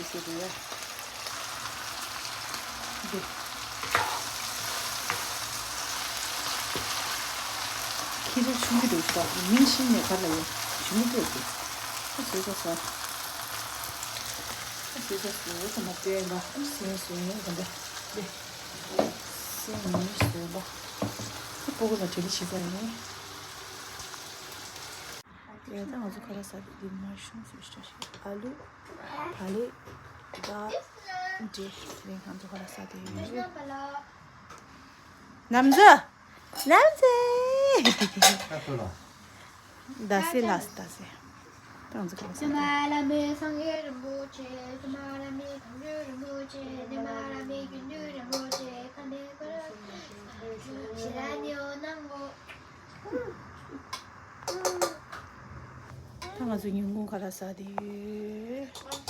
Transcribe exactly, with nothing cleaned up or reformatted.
ཟེར་རེད། འདི། ཁྱི་རིགས་ཆུང་གི་འདུག་ད། མིང་ཤེས་ནས་ག་ལ་ཡོད། ཆུང་གི་འདུག་འདི། ཨ་བཟོས་ས་བཟོ། ཨ་བཟོས་ས་བཟོ་ད་མ་བསྟན་པ། ཨ་བཟོས་བཟོས་ངས་ད་འདི། འདི། བཟོས་ངས་བཟོས་པ། ཨ་སྤུ་གུ་ལ་བྲེལ་བ་བྱེད་ས་ཡིན། ཡ་ད་ང་ཚོ་ཁ་ལག་ཟ་དུས་འདི་མ་ཤོང་ཟེར་ཞིག་ཨ་ལུ། ད་ལེ། ད། འདྲེ། དེ་རིང་ང་ཚོ་ཁ་ལག་ཟ་དུས་ཡོད། ནམ་ཟ། ནམ་ཟ། ད་ཐོ་ལ། ད་སེ་ལ་ད་སེ། ད་ང་ཚོ་ཁ་ལག་ཟ་དུས། ད་ང་ཚོ་ཉིན་གུང་ཁ་ལག་ཟ་དུས་ཡོད།